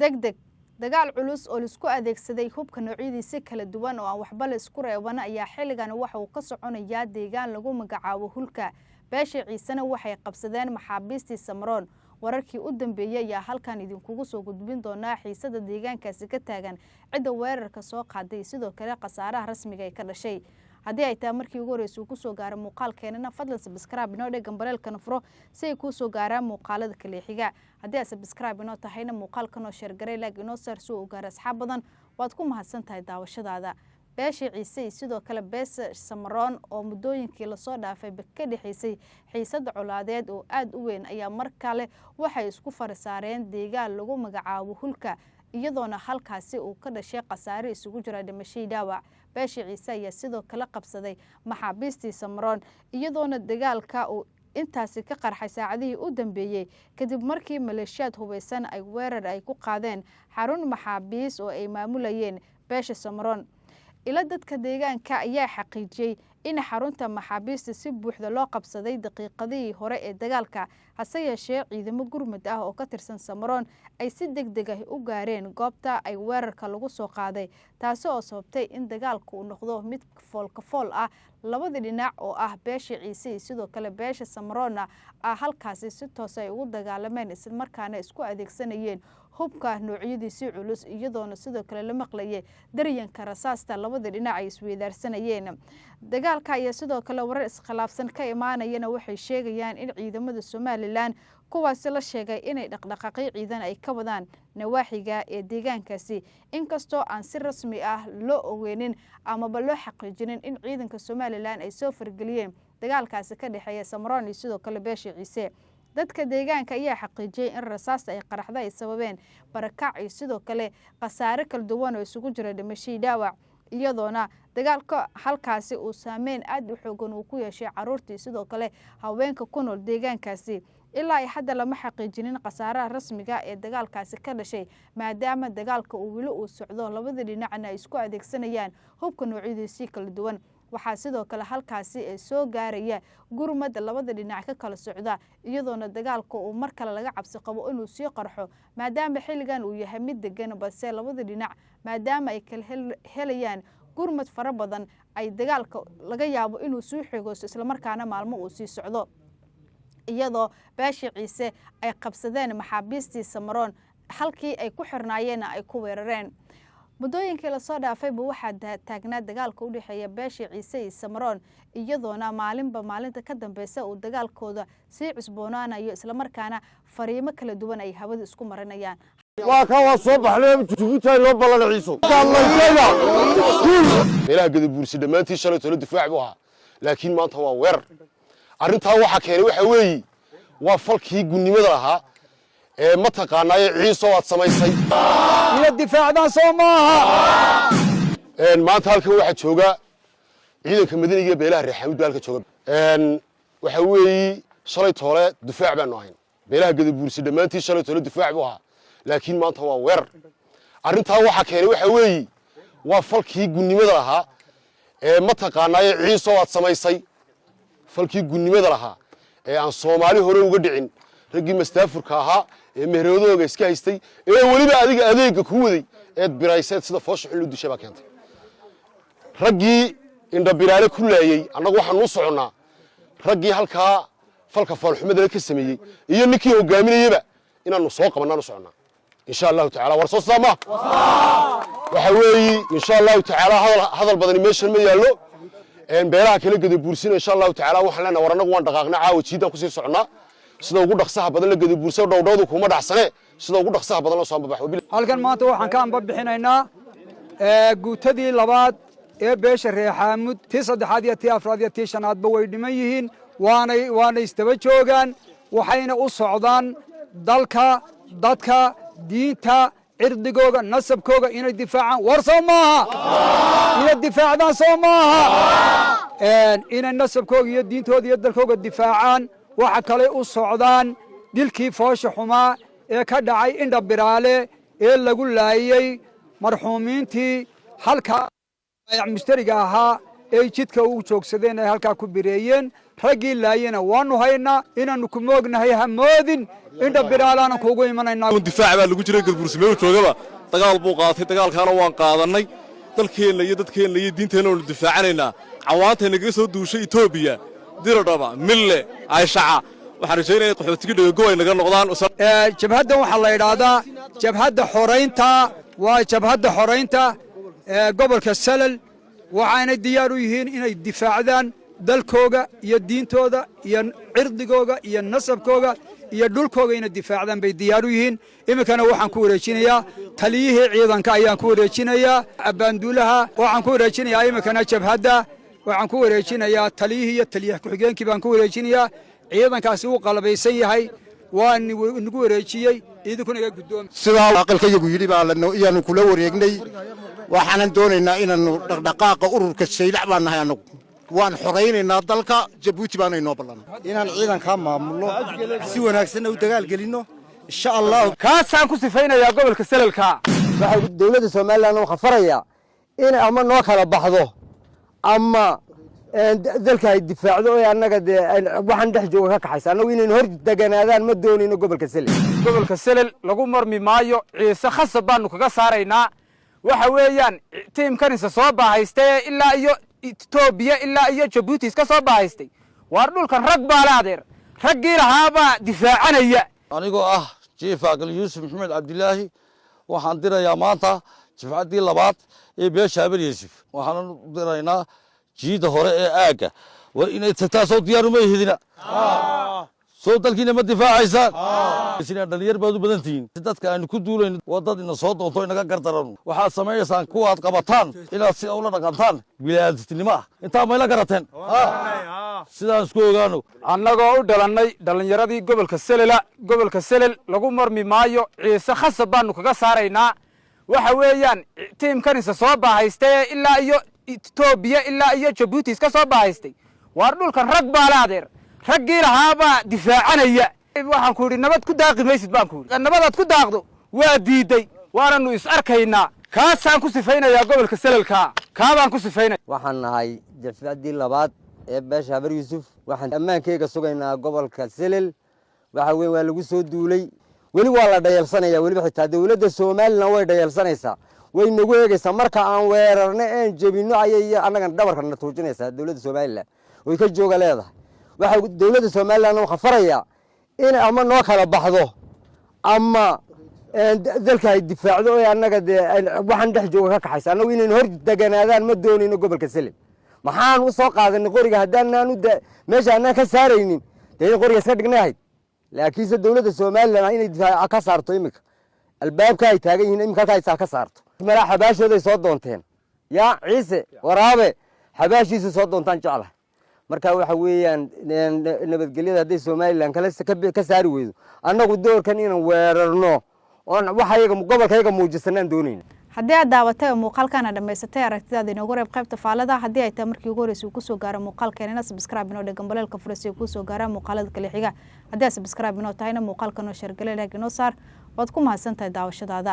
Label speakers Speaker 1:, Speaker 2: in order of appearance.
Speaker 1: Degdeg dagaal culus oo laisku adeegsaday hubka noocyadiisa kala duwan oo aan waxba la isku reeban ayaa xilligan waxa uu ka soconayaa deegaan lagu magacaabo Hulka. Beesha Ciisena waxay qabsadeen maxaabiistii Samaroon. Wararkii u dambeeyey ayaa halkan idinkugu soo gudbin doonaa xiisada deegaankaasi ka taagan, cidda weerarka soo qaaday, sidoo kale khasaaraha rasmiga ee ka dhashay. Haddii ay tahay markii ugu horreysay uu kusoo gaaro muuqaalkeenana, fadlan subscribe inoo dheh, gambaleelkana furo si ay kuu soo gaaraan muuqaalada kale xiga. Haddii aad subscribe inoo tahayna, muuqaalkanoo share garay, like inoo saar si uu gaaro asxaab badan. Waad ku mahadsan tahay daawashadaada. Beesha Ciise iyo sidoo kale beesha Samaroon oo muddooyinkii lasoo dhaafay ka dhexaysay xiisada colaadeed oo aada u weyn ayaa mar kale waxay isku farasaareen deegaan lagu magacaabo Hulka, iyadoona halkaasi uu ka dhashay khasaare isugu jira dhimashadii, dhaawac. Beesha Ciise ayaa sidoo kale qabsaday maxaabiistii Samaroon, iyadoona dagaalka uu intaasi ka qarxay saacadihii u dambeeyey kadib markii maleeshiyaad hubeysan ay weerar ay ku qaadeen xarun maxaabiis oo ay maamulayeen beesha Samaroon. Ila dadka deegaanka ayaa xaqiijiyey in xarunta maxaabiista si buuxda loo qabsaday daqiiqadihii hore ee dagaalka, hase yeeshee ciidamo gurmud ah oo ka tirsan Samaroon ay si deg deg ah u gaareen goobta ay weerarka lagu soo qaaday, taasi oo sababtay in dagaalku uu noqdo mid foolka fool ah. Labadii dhinac oo ah beesha Ciise iyo sidoo kale beesha Samaroonna ah halkaasi si toos ay ugu dagaalameen, islamarkaana isku adeegsanayeen hubka noocyadiisii culus, iyadoona sidoo kale la maqlayay daryanka rasaasta labada dhinac ay isweydaarsanayeen. Dagaalka ayaa sidoo kale warar iskhilaafsan ka imaanayana waxay sheegayaan in ciidamada Somalilan, kuwaasi la sheegay inay dhaqdhaqaaqyo ciidan ay ka wadaan nawaaxiga ee deegaankaasi, inkastoo aan si rasmi ah loo ogeynin amaba loo xaqiijinin in ciidanka Somalilan ay soo fargeliyeen dagaalkaasi ka dhexeeya Samaroon iyo sidoo kale beesha Ciise. Dadka deegaanka ayaa xaqiijiyey in rasaasta ay qaraxda ay sababeen barakac iyo sidoo kale khasaare kala duwan oo isugu jira dhimashadii, dhaawac, iyadoona dagaalka halkaasi uu saameyn aada u xoogan uu ku yeeshay caruurtii sidoo kale haweenka ku nool deegaankaasi. Ilaa ay hadda lama xaqiijinin khasaaraha rasmiga ee dagaalkaasi ka dhashay, maadaama dagaalka uu weli uu socdo, labada dhinacna ay isku adeegsanayaan hubka noocyadiisii kala duwan. Waxaa sidoo kale halkaasi ee soo gaaraya gurmad labada dhinac ka kala socda, iyadoona dagaalka uu mar kale laga cabsi qabo inuu sii qarxo, maadaama xilligan uu yahay mid degan, balse labada dhinac maadaama ay kala helayaan gurmad fara badan ay dagaalka laga yaabo inuu sii xogoosto, islamarkaana maalmo uu sii socdo, iyadoo beesha Ciise ay qabsadeen maxaabiistii Samaroon, halkii ay ku xirnaayeenna ay ku weerareen. Muddooyinkii lasoo dhaafayba waxaa taagnaa dagaalka u dhexeeya beesha Ciise iyo Samaroon, iyadoona maalinba maalinta ka dambeysa uu dagaalkooda sii cusboonaanayo, islamarkaana fariimo kala duwan ay hawada isku marinayaan.
Speaker 2: Waa ka waa soo baxnay Jabuuti loo ballan Ciiso.
Speaker 3: Meelaha Gadabuursi dhammaantii shalay tolo difaac buu ahaa, laakiin maanta waa weerar. Arrintaa waxaa keenay waxa weeye waa falkii gunnimada lahaa ee mataqaanaaye Ciiso aad samaysay.
Speaker 4: Ila difaacdaan soo maaha.
Speaker 3: Maanta halkan waxaa jooga ciidanka madaniga beelaha Reer Xamuud baa halka jooga. Waxa weeye shalay toole difaac baanu ahayn. Beelaha Gadabuursi dhammaantii shalay toole difaac buu ahaa, laakiin maanta waa weerar. Arrintaa waxaa keenay waxa weeye waa falkii gunnimada lahaa ee mataqaanaaye Ciiso aad samaysay, falkii gunnimada lahaa ee aan Soomaali hore uga dhicin, raggii mastaafurka ahaa ee meheradooga iska haystay ee weliba adiga adeegga ku waday eed birayseed sida foosha xun loo dishay baa keentay. Raggii Indhabiraale ku laayey, annagu waxaanu u soconnaa raggii halkaa falka foolxumadana ka sameeyey iyo ninkii hogaaminayeyba inaanu soo qabannaan u soconnaa, insha Allahu tacala. War soo sidaa ma waxa weeyi, insha Allahu tacaala, hadal hadal badani meeshan ma yaallo. Beelaha kala Gadabuursina, insha Allahu tacaala, waxaan leenahay war annagu waan dhaqaaqnaa, caawa jiiddaan kusii soconnaa. Sida ugu dhaqsaha badan la Gadabuursa dhowdhowdu kuma dhacsane, sida ugu dhaqsaha badan loo soo ambabax.
Speaker 4: Halkan maanta waxaan ka amba bixinaynaa guutadii labaad ee beesha Reer Xaamud. Tii saddexaad iyo tii afraad iyo tii shanaadba way dhiman yihiin, waanay isdaba joogaan, waxayna u socdaan dalka, dadka, diinta, cirdigooga, nasabkooga inay difaacaan. War soo maaha? Inay difaacdaan soo maaha? Inay nasabkooga iyo diintooda iyo dalkooga difaacaan. Waxa kaley u socdaan dilkii foosha xumaa ee ka dhacay Indha Biraale ee lagu laayey marxuumiintii halkaa mushtariga ahaa ee jidka u joogsadeen ay halkaa ku bireeyeen. Raggii laayena waannu haynaa. Inaannu ku moognahay ha moodin, indha bidhaalaanan kuugu imanaynaa.
Speaker 5: Difaac baa lagu jiray. Gadabuursi meel joogaba dagaal buu qaatay, dagaalkaana waan qaadannay. Dalkeenna iyo dadkeenna iyo diinteenna waanu difaacanaynaa. Cawaantay nagaga soo duushay Etoobiya, Diradhaba, Mille, Ayshaca, waxaan rajaynaya in qaxootiga dhegago ay naga noqdaan.
Speaker 4: Jabhaddan waxaa la yidhaahdaa Jabhadda Xoraynta, waa Jabhadda Xoraynta gobolka Salal. Waxaanay diyaar u yihiin inay difaacdaan dalkooga iyo diintooda iyo cirdigooga iyo nasabkooga iyo dhulkooga. Inay difaacdaan bay diyaar u yihiin. Iminkana waxaan ku wareejinayaa taliyihii ciidanka ayaan ku wareejinayaa, abbaanduulaha waxaan ku wareejinayaa. Iminkana jabhadda waxaan ku wareejinayaa taliyihii iyo taliyaha ku-xigeenkii baan ku wareejinayaa. Ciidankaasi wuu qalabaysan yahay, waa nagu wareejiyey, idinkuna iga guddooma.
Speaker 6: Sidaa aqalkayagu yidhi baa iyaanu kula wareegnay. Waxaanan doonaynaa inaannu dhaqdhaqaaqa ururka Saylac baan nahay annagu. Waan xoraynaynaa dalka, Jabuuti baana inoo ballan.
Speaker 7: Inaan ciidankaa maamulno, si wanaagsanna u dagaalgelinno, insha Allah.
Speaker 8: Kaasaan ku sifaynayaa gobolka Selalka.
Speaker 2: Waxaa dowladda Somaliland waxaa farayaa in ama noo kala baxdo ama dalka ay difaacdo ee annaga dee waxaan dhex jooga ka kaxaysa. Annagu inaynu hor deganaadaan ma doonayno gobolka Selel.
Speaker 8: Gobolka Selel lagu marmi maayo. Ciise khasab baanu kaga saaraynaa. Waxa weeyaan tiimkan isa soo baahaystay ilaa iyo Etoobiya ilaa iyo Jabuuti iska soo baahaystay. Waar dhulkan rag baa la adeer, raggii lahaabaa difaacanaya.
Speaker 9: Anigoo ah Jiif Aqal Yuusuf Maxamed Cabdilaahi, waxaan dirayaa maanta jifcaddii labaad ee beesha Habar Yuusuf. Waxaanan u diraynaa jiidda hore ee aagga. War inay tagtaa soo diyaar uma ihidina? Soo dalkiina ma difaacaysaan? Dhalinyar baad u badan tihiin. Si dadka aynu ku duulayno waa dad ina soo doonto, inaga gardaran. Waxaad samaynaysaan kuwaad qabataan inaad si ula dhaqantaan bilaadantinimo ah. Intaa mayla garateen? Sidaan isku ogaano.
Speaker 8: Annagoo u dhalannay dhallinyaradii gobolka Selela, gobolka Selel lagu marmi maayo. Ciise khasab baanu kaga saaraynaa. Waxa weeyaan tiimkan isa soo baahaystay ilaa iyo Etoobiya ilaa iyo Jabuuti iska soo baahaystay. Waar dhulkan rag baa la adeer, raggii lahaabaa difaacanaya. Waxaan ku yidhi nabad ku daaqi maysid baan ku yidhi. Nabadaad ku daaqdo waa diiday, waananu is arkaynaa. Kaasaan ku sifaynayaa gobolka Selalka, kaabaan ku sifaynaya.
Speaker 2: Waxaan nahay jabhaddii labaad ee beesha Habar Yuusuf. Waxaan ammaankeyga sugaynaa gobolka Selel. Waxa weyn waa lagu soo duulay, weli waa la dhayalsanaya. Weliba xitaa dowladda Somaliland way dhayalsanaysaa, way nagu eegaysaa. Marka aan weerarno een jebinno ayay annagan dhabarka na tuujinaysaa dowladda Somaliland, way ka jooga leedahay. Waxaa dowladda Somaliland waxaa farayaa in ama noo kala baxdo ama dalka ay difaacdo ee annaga dee waxaan dhex jooga ka kaxaysa. Annagu inaynu hor deganaadaan ma doonayno gobolka Selel. Maxaan u soo qaadanay qoriga haddaanaanu meesha annaan ka saaraynin? Dee in qoriga iska dhignay ahayd. Laakiinse dowladda Somaliland inay difaaca ka saarto iminka albaabka ay taagan yihiin iminka halkaa ka saarto. Malaa xabaashooday soo doonteen. Yaa Ciise Waraabe xabaashiisu soo doontaan jeclahay. Marka waxa weeyaan nabadgelyada hadday Somaliland kala ka saari weydo, annagu doorkan inaan weerarno oon waxayaga gobolkayaga muujisanaan doonayna.
Speaker 1: Haddii aad daawatay oo muuqaalkana dhammaysatay, aragtidaada inoogu reeb qaybta faalada. Haddii ay tahay markii ugu horreysay uu kusoo gaaro muuqaalkeenana, subscribe inoo dhegan, baleelka fura si uu kusoo gaara muuqaalada kale xiga. Haddii aad subscribe inoo tahayna, muuqaalka noo share garee, like inoo saar. Waad ku mahadsan tahay daawashadaada.